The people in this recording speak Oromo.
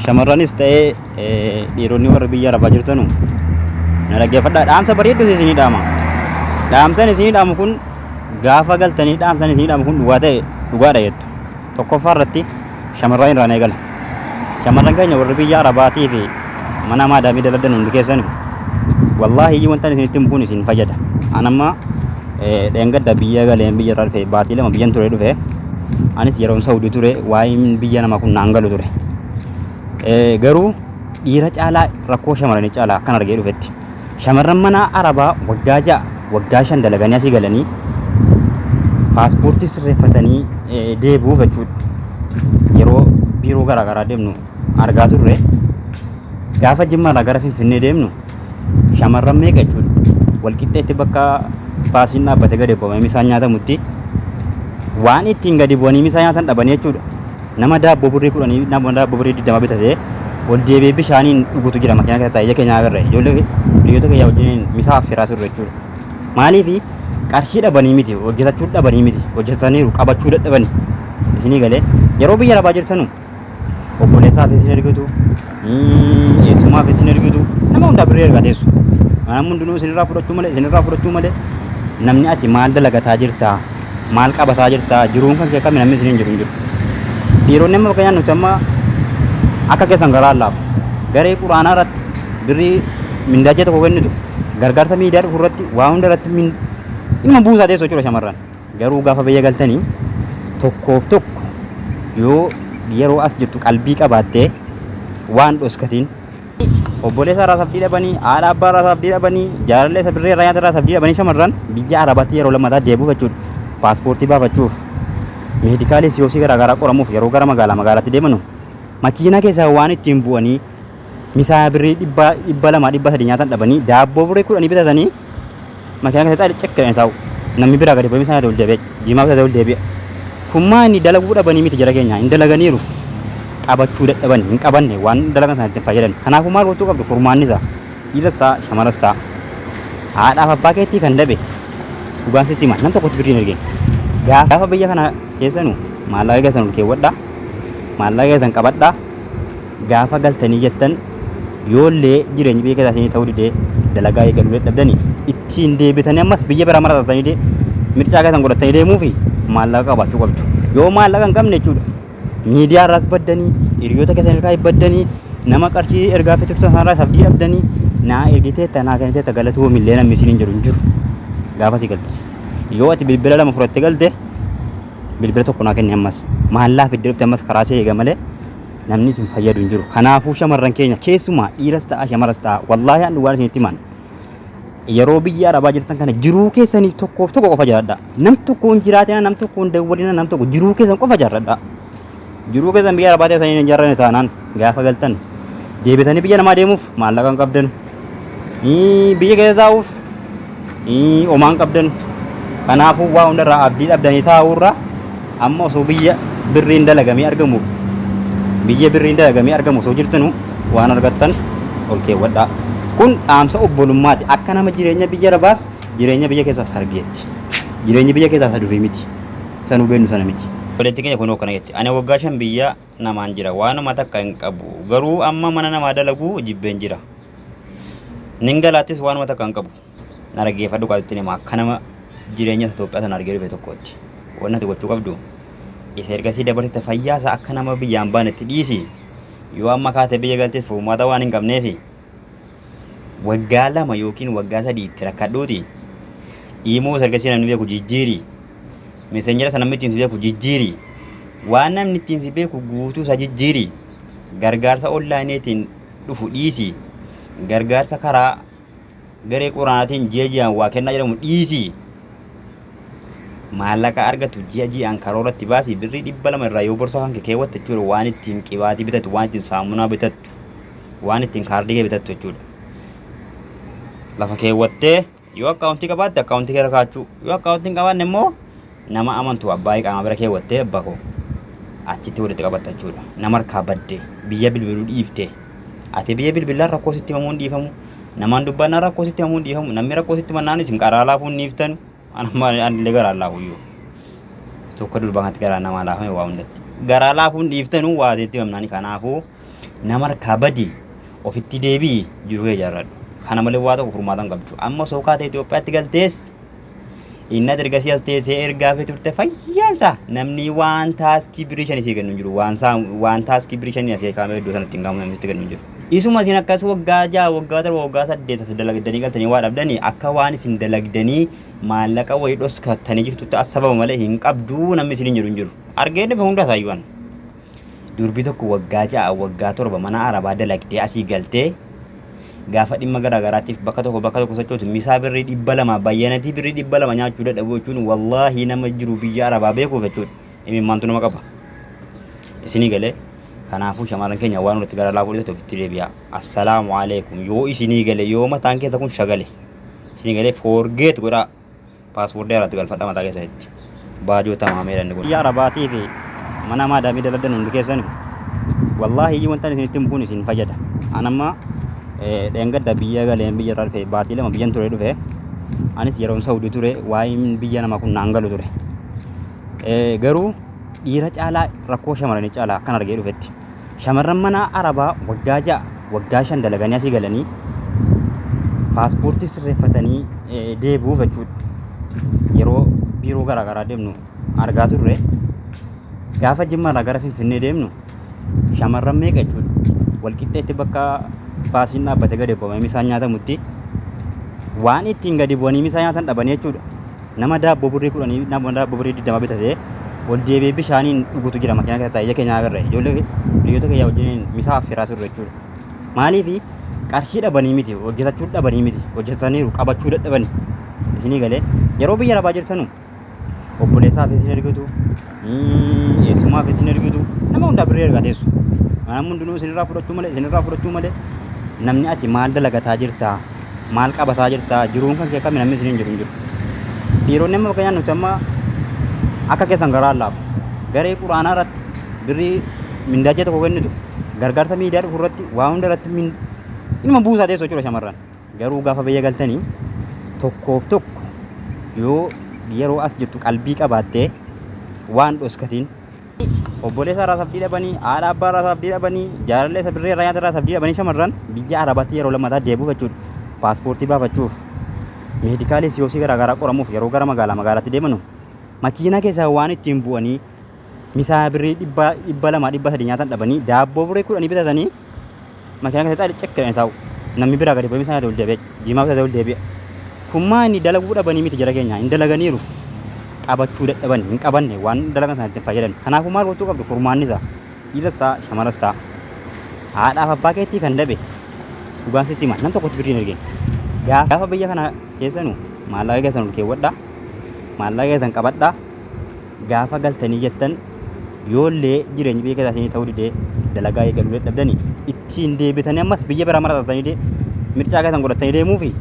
Shamarranis ta'ee dhiironni warri biyya arabaa jirtanu na dhaggeeffadhaa. Dhaamsa bareedduu isinii dhaama. Dhaamsan isinii dhaamu kun gaafa galtanii dhaamsan isinii dhaamu kun dhugaa ta'e dhugaadha jettu. Tokkoffaa irratti shamarran irraan eegala. Shamarran keenya warri biyya arabaatii fi mana maadaamii dalagdan hundi keessanu wallaahi wanta isinitti himu kun isin fayyada. An amma dheengadda biyya galeen biyya irraa dhufe baatii 2 biyyan ture dhufe. Anis yeroon Saudii ture waa'een biyya namaa kun naan galu ture. Garuu dhiira caalaa rakkoo shamarranii caalaa akkan argee dhufetti. Shamarran mana arabaa waggaa 6 waggaa 5 dalaganii asii galanii paaspoortii sirreeffatanii deebi'uuf jechuudha. Yeroo biiroo garaagaraa deemnu argaa turre gaafa Jimmaarraa gara Finfinnee deemnu shamarran meeqa jechuudha. Walqixxeetti bakka baasiin dhaabbate gadi bu'amee misaan nyaatamutti waan ittiin gadi bu'anii misaa nyaatan dhabanii jechuudha. Nama daabboo birrii 10 nama daabboo birrii 20 bitatee ol deebi'ee bishaaniin dhugutu jira makiinaa keessa taa'ee ija keenya agarra. Ijoollee hiriyoota keenya wajjiniin misaa affeeraa turre jechuudha. Maaliif qarshii dhabanii miti hojjetachuu dhabanii miti hojjetaniiru qabachuu dadhabani. Isinii galee yeroo biyya arabaa jirtanu obboleessaaf isin ergitu eessumaaf isin ergitu nama hundaa birrii ergaa teessu. Namni hundinuu isinirraa fudhachuu malee isinirraa fudhachuu malee namni ati maal dalagataa jirtaa maal qabataa jirtaa jiruun kan kee akkami namni isiniin jiru hin jiru. Dhiironni amma fakkeenyaaf nuti amma akka keessan garaa laafu garee quraanaa irratti birrii mindaa ji'a tokko kennitu gargaarsa miidiyaa dhufu irratti waa hunda irratti dhimma buusaa teessu jechuudha shamarran. Garuu gaafa biyya galtanii tokkoof tokko yoo yeroo as jirtu qalbii qabaattee waan dhoskatiin obboleessa irraa abdii dhabanii haadha abbaa irraa abdii dhabanii jaalallee isa birree irraa nyaata irraa abdii dhabanii shamarran biyya arabaatti yeroo lammataa deebi'uuf jechuudha. Paaspoortii baafachuuf meedikaalii siyoosii garaagaraa qoramuuf yeroo gara magaalaa magaalaatti deemanu makiinaa keessaa waan ittiin bu'anii misaa birrii 200 300 nyaatan dhabanii daabboo birrii 10 bitatanii makiinaa keessa cekkiranii taa'u. Namni biraa gadi bu'ee misaa nyaate ol deebi'a. Jimaa bitatee ol deebi'a. Kun maa inni dalaguu dhabanii miti jara keenya hin dalaganiiru. Qabachuu dadhaban hin qabanne waan dalagan sana ittiin fayyadan. Kanaafuu maal gochuu qabdu furmaanni isaa dhiiras ta'a shamaras ta'a. Haadhaaf abbaa keetii kan dabe dhugaan sitti hima nam tokkotti birrii hin ergin. Gaafa biyya kana keessanu maallaqa keessan ol keewwadhaa maallaqa keessan qabadhaa Gaafa galtanii jettan yoollee jireenyi biyya keessaa isinii ta'uu didee dalagaa eegaluu dadhabdanii ittiin deebitanii ammas biyya biraa maratatanii dee mircaa keessan godhatanii deemuufi maallaqa qabaachuu qabdu. Yoo maallaqa hin qabne jechuudha miidiyaa irraas baddanii hiriyoota keessan irraa baddanii nama qarshii ergaa fi turtan sanarraas abdii dhabdanii naa ergiteetta naa kenniteetta galatoomillee namni isiniin jedhu hin jiru gaafa si galte. Yoo ati bilbila lama fudhatte galte bilbila tokko naa kenni ammas maallaa fiddee dhufte ammas karaa see eega malee namni isin fayyadu hin jiru. Kanaafuu shamarran keenya keessumaa dhiiras ta'a shamaras ta'a wallaahi an dhugaan isinitti himan yeroo biyya arabaa jirtan kana jiruu keessanii tokkoof tokko qofa jiraadha. Nam tokko hin jiraatina nam tokko hin dawwalina nam tokko jiruu keessan qofa jiraadha. Jiruu keessan biyya arabaa teessanii hin jaarranne taanaan gaafa galtan deebitanii biyya namaa deemuuf maallaqa hin qabdan. Biyya keessa taa'uuf homaa hin qabdan. Kanaafuu waa hundarraa abdii dhabdanii taa'uurra amma osoo biyya birriin dalagamee argamu biyya birriin dalagamee argamu osoo jirtanu waan argattan ol keewwadhaa. Kun dhaamsa obbolummaati. Akka nama jireenya biyya Arabaas jireenya biyya keessaas argeetti. Jireenyi biyya keessaas isa durii miti. Isa nu beeknu sana miti. Obboleettiin keenya kunoo akkana jetti. Ani waggaa 5 biyya namaan jira. Waanuma takka hin qabu. Garuu amma mana namaa dalaguu jibbeen jira. Nin galaattis waanuma takka hin qabu. Na dhaggeeffadhu qaalitti hima akka nama jireenya Itoophiyaa sana argee dhufe tokkootti. Wanni ati gochuu qabdu isa ergasii dabarsite fayyaa isaa akka nama biyyaan baanetti dhiisi. Yoo amma kaatee biyya galtes furmaata waan hin qabneefi waggaa 2 yookiin waggaa 3 itti rakkadhuuti. Imoo isa ergasii namni beeku jijjiiri. Meseenjera isa namni ittiin si beeku jijjiiri. Waan namni ittiin si beeku guutuu isa jijjiiri. Gargaarsa onlaayineetiin dhufu dhiisi. Gargaarsa karaa garee quraanaatiin ji'a ji'aan waa kennaa jedhamu dhiisi. Maallaqa argatu ji'a ji'aan karooratti baasi birrii 200 irraa yoo borsaa kan kee keewwatte jechuudha waan ittiin qibaatii bitattu, waan ittiin saamunaa bitattu, waan ittiin kaardii kee bitattu jechuudha. Lafa keewwattee yoo akkaawuntii qabaatte akkaawuntii kee irra kaachuu, yoo akkaawuntii hin qabaanne immoo nama amantu abbaa iqaamaa bira keewwattee abbaa koo achitti walitti qabatta jechuudha. Nama harkaa badde biyya bilbiluu dhiifte. Ati biyya bilbilaan rakkoo sitti himamuu hin dhiifamu. Namaan dubbannaan rakkoo sitti himamuu hin dhiifamu. Namni rakkoo sitti himannaan isin qaraa laafuu hin dhiiftanu. Anillee garaa laafu iyyuu. Tokko durbaa kanatti garaa namaa laafame waa hundatti. Garaa laafuu hin dhiiftanu waa sitti himamnaani. Kanaafuu Nama harkaa badi, ofitti deebi'i, jiruu kee ijaarradhu. Kana malee waa tokko furmaata hin qabdu. Amma osoo kaatee Itoophiyaatti galtees inni ati ergasii as teessee ergaa fi turte fayyaansa namni waan taaskii birii shanii sii kennu hin jiru. Waan saa waan taaskii birii shanii asii kaa'amee iddoo sanatti hin kaamu namni sitti kennu hin jiru. Isuma isin akkas waggaa 6, waggaa 7, waggaa 8 as dalagdanii galtanii waa dhabdanii akka waan isin dalagdanii maallaqa wayii dhoskattanii jirtutti as sababa malee hin qabdu namni isin hin jiru hin jiru. Argee dhufe hunda isaayyuu. Durbi tokko waggaa 6, waggaa 7 mana Arabaa dalagdee asii galtee gaafa dhimma garaa garaatiif bakka tokko bakka tokko sochootu misaa birrii 200, bayyanatii birrii 200 nyaachuu dadhabuu jechuun wallaahi nama jiru biyya Arabaa beekuuf jechuudha. Imimmaantu nama qaba. Isinii galee? Kanaafuu shamarran keenya waan walitti gara laafuu dhiisatu ofitti deebi'a. Assalaamu alaikum. Yoo isinii gale, yoo mataan keessa kun shagale, isinii galee, forget godhaa. Paaspoortii haaraatti galfadha mataa keessanitti. Baajoo tamaamee inni kun. Biyya Arabaatii fi mana maadaamii dalagdan hundi keessan, wallaahi wanta isinitti himu kun isin fayyada. An amma dheengadda biyya galeen, biyya irraa dhufe, baatii 2 biyyan ture dhufe. Anis yeroon Saudii ture waa'een biyya namaa kun naan galu ture. Garuu dhiira caalaa rakkoo shamarranii caalaa akkan argee dhufetti. Shamarran mana Arabaa waggaa 6, waggaa 5 dalaganii asii galanii paaspoortii sirreeffatanii deebi'uuf jechuudha. Yeroo biiroo garaa garaa deemnu argaa turre. Gaafa Jimmaarraa gara Finfinnee deemnu shamarran meeqa jechuudha. Walqixxeetti bakka baasiin dhaabbate gadi bu'amee misaan nyaatamutti waan ittiin gadi bu'anii misaa nyaatan dhabanii jechuudha. Nama daabboo birrii 10, nama daabboo birrii 20 bitatee ol deebi'ee bishaaniin dhugutu jira makiinaa keessa taa'ee. Ija keenya agarre, ijoollee hiriyoota keenya wajjiniin misaa affeeraa turre jechuudha. Maaliif? Qarshii dhabanii miti, hojjetachuu dhabanii miti, hojjetaniiru, qabachuu dadhabani. Isinii galee? Yeroo biyya arabaa jirtanu obboleessaaf isin ergitu, eessumaaf isin ergitu, nama hundaa birrii ergaa teessu. Namni hundinuu isinirraa fudhachuu malee, isinirraa fudhachuu malee, namni ati maal dalagataa jirtaa, maal qabataa jirtaa, jiruun kan kee akkami, namni isiniin jiru hin jiru. Dhiironni amma fakkeenyaaf nuti amma akka keessan garaa laafu. Garee quraanaa irratti birrii mindaa ji'a tokko kennitu, gargaarsa miidiyaa dhufu irratti, waa hunda irratti inuma buusaa teessu jechuudha shamarran. Garuu gaafa biyya galtanii tokkoof tokko yoo yeroo as jirtu qalbii qabaattee waan dhoskatiin, obboleessa irraa sabdii dhabanii, haadha abbaa irraa sabdii dhabanii, jaalallee isa birree irraa nyaata irraa sabdii dhabanii, shamarran biyya Arabaatti yeroo lammataa deebi'uuf jechuudha. Paaspoortii baafachuuf, meedikaalii siyoosii garaa garaa qoramuuf yeroo gara magaalaa magaalaatti deemanu makiinaa keessaa waan ittiin bu'anii misaa birrii 200, 300 nyaatan dhabanii daabboo birrii 10 bitatanii makiinaa keessa cekkiranii taa'u. Namni biraa gadi bu'ee misaa nyaate ol deebi'a. Jimaa bitatee ol deebi'a. Kun maa inni dalaguu dhabanii miti jara keenya, hin dalaganiiru. Qabachuu dadhaban, hin qabanne, waan dalagan sana ittiin fayyadan. Kanaafuu maal gochuu qabdu? Furmaanni isaa, dhiiras ta'a shamaras ta'a, haadhaaf abbaa keetii kan dabe, dhugaan sitti hima, nam tokkotti birrii hin ergin. Gaafa biyya kana keessanu maallaqa keessan ol keewwadhaa, maallaqa keessan qabadhaa. Gaafa galtanii jettan yoollee jireenyi biyya keessaa isinii ta'uu didee, dalagaa eegaluu dadhabdanii, ittiin deebitanii ammas biyya biraa maratatanii mircaa keessan godhatanii deemuu fi